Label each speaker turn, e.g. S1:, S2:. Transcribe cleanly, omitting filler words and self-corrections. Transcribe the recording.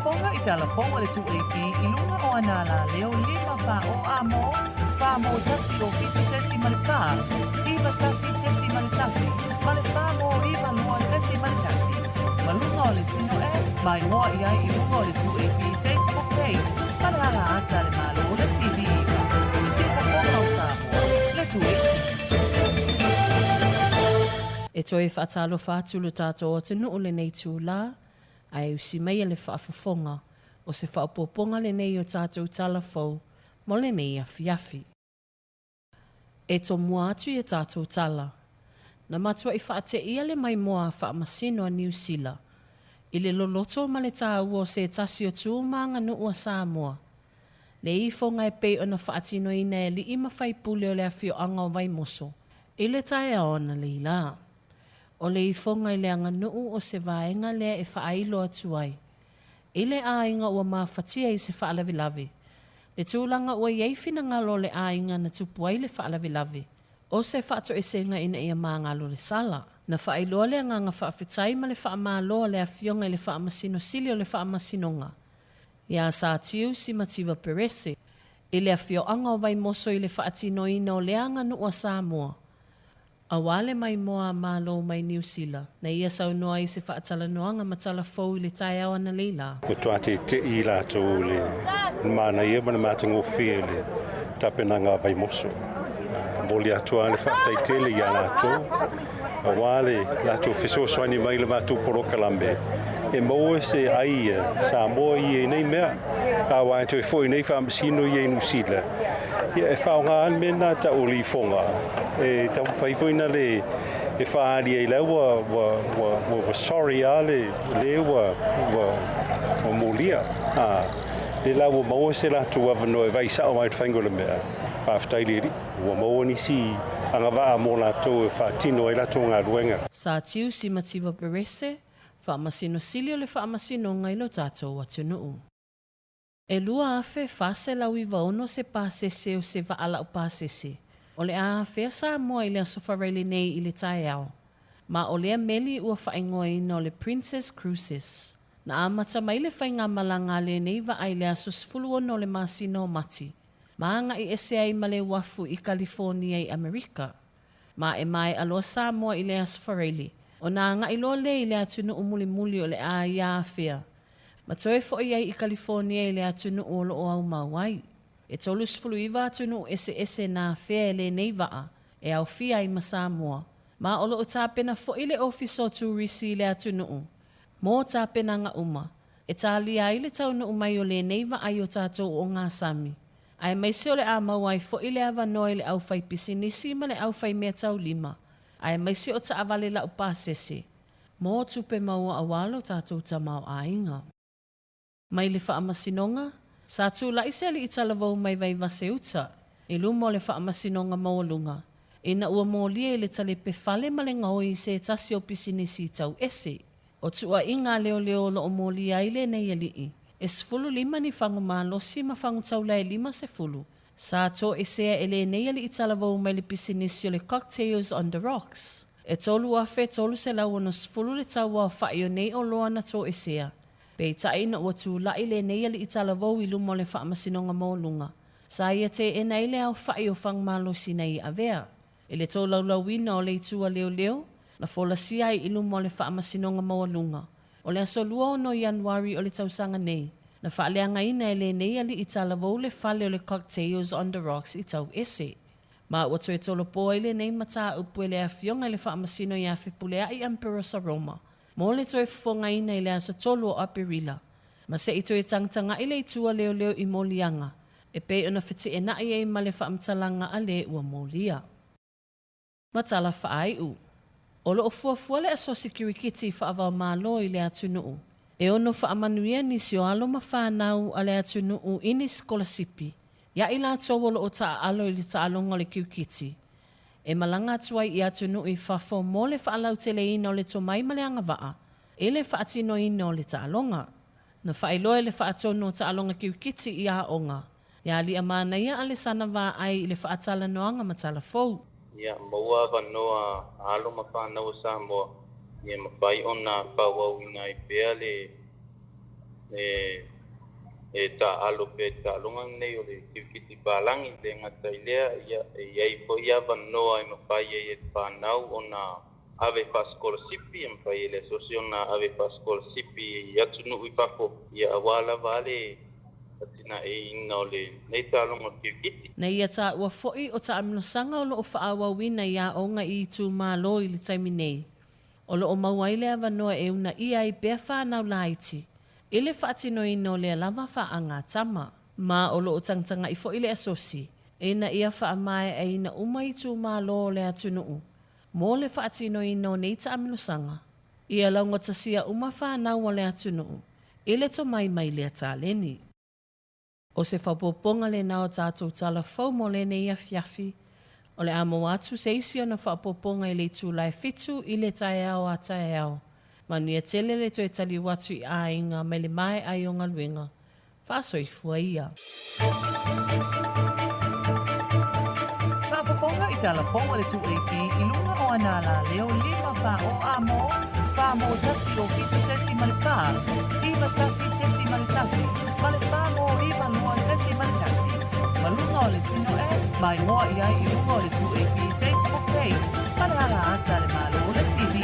S1: faafofoga i tala fou a le 2AP i luga o ana alaleo 5 4 o A mo, 4 mo 1 o 7.4, 9 1.1, ma le 4 mo 9 2.1. Ma luga o le Sino App, ma igoa i ai i luga o le 2AP Facebook page ma le ala ata a le Malo o le TV iva, i se fofoga o Samoa, le 2AP.
S2: E toe faatalofa atu lo tatou atunuu lenei itulā, ae usi maia le faafofoga, o se faaopoopoga lenei o tatou tala fou mo lenei afiafi. E tomua atu i a tatou tala. Na matuai faateia le maimoa faamasino a Niu Sila i le loloto ma le taua o se tasi o tu ma aganuu a Samoa, le ifoga e pei ona faatinoina e alii ma faipule o le afioaga o Vaimoso i le taeao analeila. O le ifoga i le aganuu o se vaega lea e faailo atu ai i le aiga ua mafatia i se faalavelave, le tulaga ua i ai finagalo o le aiga na tupu ai le faalavelave, o se faatoesega ina ia magalo le sala. Na faailoa le agaga faafetai ma le faamalo a le Afioga i le Faamasino Sili o le Faamasinoga, iā Sā Tiu Simativa Perese, i le afioaga o Vaimoso i le faatinoina o lea aganuu a Samoa, Aua le maimoa a Malo mai Niu Sila, na ia saunoa ai se faatalanoaga ma tala fou i le taeao analeila.
S3: Matua teteʻi i latou i le manaia ma le matagofie i le tapenaga a Vaimoso. Momoli atu lava le faafetai tele iā latou aua le latou fesoasoani mai i le matou polokalame e maua se ai a Samoa ia i nei mea. Aua e toe foi nei faamasino ia i Niu Sila, ia e faaaoga lava le mea lena tau o le ifoga e taumafai foi na le e faaali ai la ua ua ua ua sorry a le le ua ua ua molia a le la ua maua se latou avanoa e vaai sao mai i le faiga o le mea. Faafetai i le Alii ua maua nisi agavaa mo latou e faatino ai latou galuega.
S2: Sa tiu Simativa Perese, Faamasino Sili o le Faamasinoga i lo tatou atunuu. E 2496 se pasese o se vaa laupasese o le a afea Samoa i le Aso Faraile nei i le taeao, ma o lea meli ua faaigoaina o le Princess Cruises. Na amata mai le faigamalaga a lenei vaa i le aso 16 o le masina o Mati, ma agai ese ai ma le uafu i Kalifonia i Amerika. Ma e maea loa Samoa i le Aso Faraile, ona agai loa lea i le atunuu mulimuli o le a ia afea, ma toe foʻi ai i Kalifonia i le atunuu o loo aumau ai. E 39 atunuu eseese na afea e lenei vaa e aofia ai ma Samoa, ma o loo tapena foʻi le Ofisa o Turisi i le atunuu mo tapenaga uma e talia ai le taunuu mai o lenei vaa i o tatou ogasami, aemaise o le a maua ai foʻi le avanoa i le aufaipisinisi ma le aufaimeataulima, aemaise o taavale laupasese mo tupe maua aua lo tatou tamaoaiga. Mai le Faamasinoga, sa tulai se alii talavou mai Vaivase-uta i luma o le Faamasinoga Maualuga ina ua molia i le talepe fale ma le gaoi i se tasi o pisinisi tau ese. O tuuaiga a leoleo o loo molia ai lenei alii, e 15 ni fagu malosi ma fagu taula e 50, Sa toesea e lenei alii talavou mai le pisinisi o le Cocktails on the Rocks. E 3,360 le tau aofai o nei oloa na toesea. Peitai ina ua tulai lenei alii talavou i luma o le Faamasinoga Maualuga, sa ia teena ai le aofai o fagumalosi na ia avea. I le tolaulauina o le itu a leoleo, na folasia ai i luma o le Faamasinoga Maualuga, O le aso 26 Ianuari o le tausaga nei, na faaleagaina e lenei alii talavou le fale o le Cocktails on the Rocks i Tauese. Ma ua toe tolopo ai lenei mataupu e le Afioga i le Faamasino ia Fepuleai Amperosa Roma mo le toe fofogaina i le aso 3 o Aperila, ma se i toe tagatagai le itu a leoleo i moliaga e pei ona feteenai ai ma le faamatalaga a le ua molia. Ma tala faaiu. O lo o fuafua le asosi kirikiti faava-o-Malo i le atunuu e ono faamanuia nisi o alo ma fanau a le atunuu i ni sikolasipi iā i latou o lo o taaalo i le taaloga o le kirikiti e malaga atu ai i atunuu i fafo mo le faalauteleina o le tomai ma le agavaa i le faatinoina o le taaloga. Na faailoa e le faatonu o taaloga kirikiti i aoga Iā Aliiamanaia Alesana Vaai i le faatalanoaga ma tala fou.
S4: Ia maua avanoa a alo ma fanau o Samoa ia mafai ona faaauauina ai pea le E taaalo pea i le taaloga lenei o le kirikiti palagi. E le gata i lea, ia, e i ai foi avanoa e mafai ai e le fanau ona ave faasikolasipi, e mafai e le asosi ona ave faasikolasipi i atunuu i fafo, ia, aua lava le atinaeina o lenei taaloga o le kirikiti.
S2: Na ia taua foi o taamilosaga o lo o faaauauina i aoga i itumalo i le taimi nei. O lo o maua ai le avanoa e uunaia ai pea fanau laiti i le faatinoina o lea lava faagatama. Ma o lo o tagatagai foi le asosi ina ia faamaeaina uma itumalo o le atunuu mo le faatinoina o nei taamilosaga ia laugatasia uma fanau a le atunuu i le tomai mai lea taleni. O se faaopoopoga lena o tatou tala fou mo lenei afiafi. O le a maua atu se isi ona faaopoopoga i le itula e fitu i le taeao a taeao. Manuia tele le toe taliu atu i aiga mai le maea ai o galuega. Faasoifua ia.
S1: Faafofoga i tala fou a le 2AP i luga o ana alaleo 5 4 o A mo, 4 mo 1 o 7.4, 9 1.1 ma le 4 mo 9 2.1. Ma luga o le Sino App, ma igoa i ai i luga o le 2AP Facebook page ma le ala ata a le Malo o le TV.